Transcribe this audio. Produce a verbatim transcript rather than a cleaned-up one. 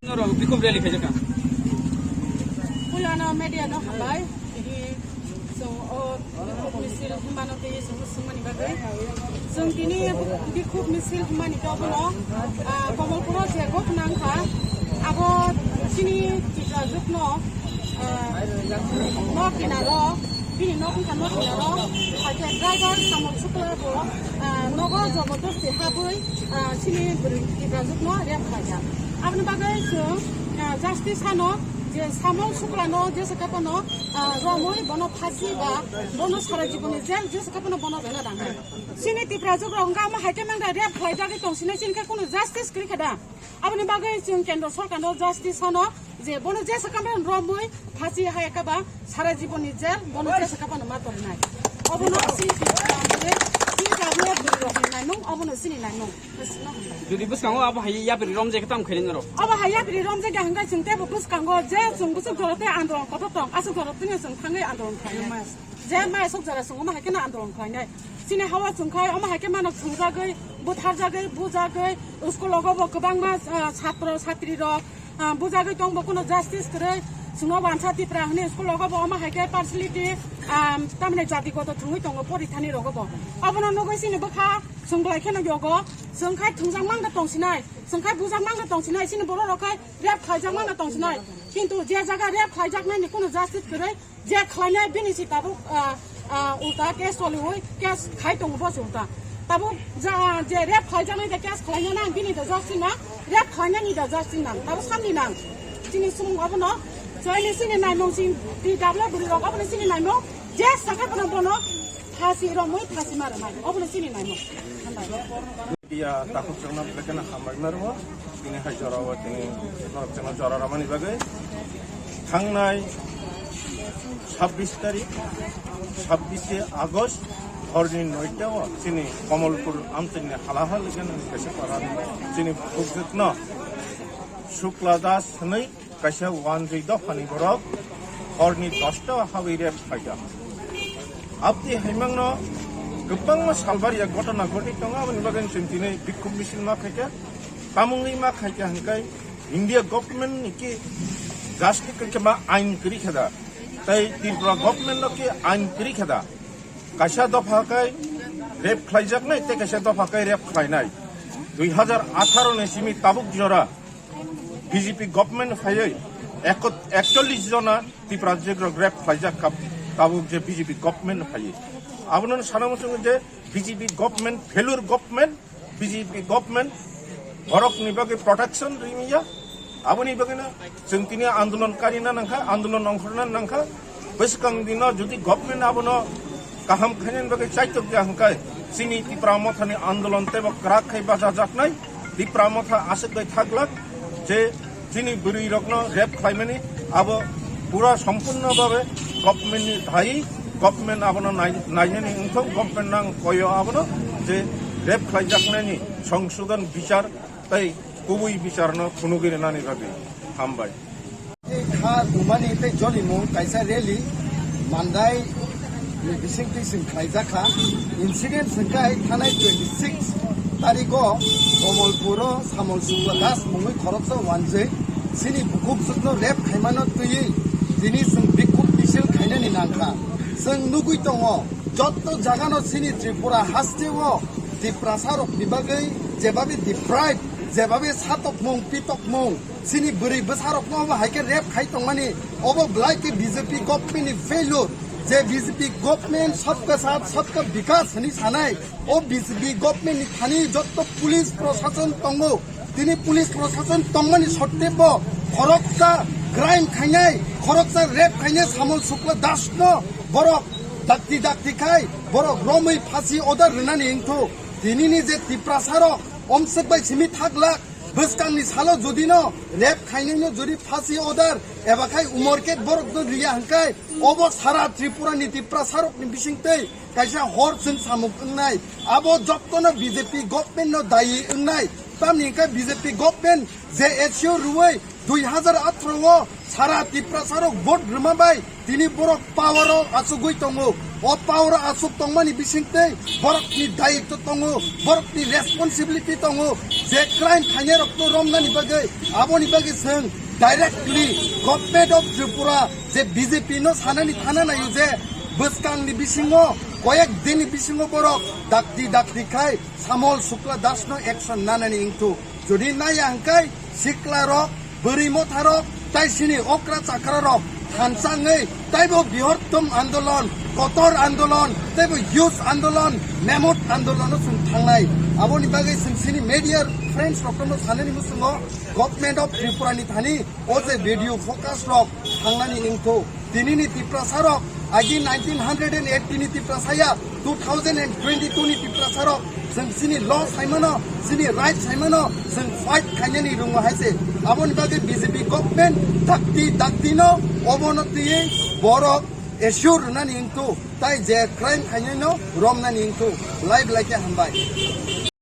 Norok bikhum rally khaijak kha. Puilano media no hambai. Tini chwng o bikhum misil hwnmano tei chwng swngmani bagwi. Chwng tini bikhum misil hwnmani khe obono, ah, Komolpuro je ghotna wngkha, abo chini Tiprajwkno, ah, nok kinaro, bini nok wngkha nok kinaro, hakhe driver Samol Sukla bo, ah, nogo jobordosti habwi, ah, chini bwrwi Tiprajwkno rape khlaijak. Aboni bagwi chwng, ah, justice hano je Samol Suklano jesa khe phano, ah, romwi bono phasi ba bono sara jiboni jail jesa khe phano bono rwna nangkha. Chini Tiprajwk rok wngkha omo hai khe mangda rape khlaijagwi tongsinai chini khe kunu justice kwrwi kha da? Aboni bagwi chwng kendro sorkarno justice hano je bono jesa khe phano romwi phasi hai khe ba sara jiboni jail bono jesa khe phano ma tornai. Obono chini Tiprajwk rok ni naimung, obono chini naimung. Jodi bwskango abo hai yapri romjak khe tamo khainai norok? Abo hai yapri romjak ya hwnkhe chwng teibo bwskango je chwng bwswk jora tei andolon kotor tong, aswk jora tini chwng thangwi andolon khlainai. Je mai aswk jora chwng omo hai kheno andolon khlainai. Chini hawa chwng khai omo hai khe mano thwngjagwi, butharjagwi, bujagwi, school rogo bo kwbangma, ah, chhatro chhatri rok, ah, bujagwi tongbo, kuno justice kwrwi. Chwngno wansa Tipra hwnwi school rogo bo omo hai khe partiality, ah, tamni jatigoto thwngwi tongo porithani rogo bo. Obono nugwi chini bwkha chwng belai kheno yogo. Chwng khai thwngjak mangda tongsinai, chwng khai bujak mangda tongsinai, chini borok rok khai rape khlaijak mangda tongsinai. Kintu je jaga rape khlaijaknai ni kuno justice kwrwi, je khlainai bini si tabuk, ah, ah, ulta case choliwi case khai tongo bo se ulta. Tabuk ja, je rape khlaijaknai de case khlainai nang bini de justice nang, rape khlainai ni de justice nang, tabuk samni nang. Chini sumung obono, chini chini naimung chini T W bwrwi rok obono chini naimung, je saka bono bono phasi romwi phasi ma rwnai, obono chini naimung. Hambai. Media takhuk chwngno belai kheno hambai ma rwo. Tini hai jora o tini norok chwngno jora ramani bagwi. Thangnai sabbish tarik, sabbish August, horni noita o chini Komolpur amchini halahal gana kaisa para chini bukhukjwkno Shukla Das hwnwi kaisa wanjwi dophani borok horni dosta o habwi rape khlaijak. Abdi haimangno kwbangma salbariya gotona gotwi tongo, aboni bagwi chwng tini bikhuk misil ma khaikha. Tamungwi ma khaikha hwnkhe India government ni ki justice khe ma ain kwrwi khe da, tei Tripura government no ki ain kwrwi khe da. Kaisa dopha khe rape khlaijaknai tei kaisa dopha khe rape khlainai. Dui hajar atharo ni simi tabuk jora B J P government phaiwi eko-, ekchollish jona Tiprajwk rok rape khlaijak kha tabuk je B J P government phaiwi. Abono sana muchungo je B J P government failure government, B J P government borokni bagwi protection rimiya. Aboni bagwino chwng tini andolon karina nangkha, andolon ongkhorna nangkha. Bwskang dino jodi government abono kaham khainani bagwi chaitok ya hwnkhe chini Tipra Mothani andolon teibo kwrak khai bachajaknai. Tipra Motha aswk bai thaglak je chini bwrwi rokno rape khlaimani abo pura sompurno babe government ni dayi, government abono nai-, nainani wngthok, government nang koyo abono je rape khlaijaknani songsodon bichar tei kubui bicharno phunugwi rwnani bagwi. Hambai. Kha tumani tei jolimung kaisa rally Mandai Ni bisingtwi chwng khlaijakha. Incident hwnkhe thanai twenty six tarigo Komolpuro Samol Sukla Das mungwi khoroksa wanjwi chini bukhukjwkno rape khaimano twiwi tini chwng bikhuk misil khainani nangkha. Chwng nugwi tongo, jotto jagano chini Tripura hasteo Tiprasarokni bagwi jebabe deprive, jebabe satokmung, pitokmung, chini bwrwi bwsarokno obo hai khe rape khai tongmani, obo belai khe B J P government ni failure. Je B J P government sabka saath sabka bikas hwnwi sanai, o B J P government ni thani jotto police proshashan tongo, tini police proshashan tongmani sottebo khoroksa crime khainai, khoroksa rape khainai Samol Sukla Das no borok dakti dakti khai borok romwi phasi order rwnani wngthu. Tinini je Tiprasarok omswk bai simi thaglak, bwskangni salo jodi no rape khainai no jodi phasi order eba khai umor khe borok no riya hwnkhe obo sara Tripura ni Tiprasarok ni bisingtwi kaisa hor chwng samung wngnai. Abo jottono B J P government no dayi wngnai. Tamni hwnkhe B J P government je S U rwui dui hazar atharo o sara Tiprasarok vote rwma bai tini borok power o achugwi tongo. O power o achuk tongmani bisingtwi borokni dayitw tongo, borokni responsibility tongo je crime khainai rokno romnani bagwi. Aboni bagwi chwng directly Government of Tripura je B J P no sanani thana naio je bwskangni bisingo koyek dinni bisingo borok dakti dakti khai Samol Sukla Das no action nanani wngthu. Jodi naya hwnkhe sikla rok, bwrwi motha rok, tai sini okra chakra rok thansa wngwi taibo bihortom andolon, kotor andolon, taibo youth andolon, mammoth andolon o chwng thangnai. Aboni bagwi chwng sini media friends rokno sanani muchungo Government of Tripura ni thani o je video focus rok thangnani wngthu. Tinini Tiprasarok agi nineteen hundred and eighty ni Tiprasaya two thousand and twenty two ni Tiprasarok chwng chini law saimano, chini right saimano chwng fight khainani rwngo hai se. Aboni bagwi B J P government dakti dakti no obono twiwi borok assure rwnani wngthu, tai je crime khainai no romnani wngthu. Lai belai khe hambai.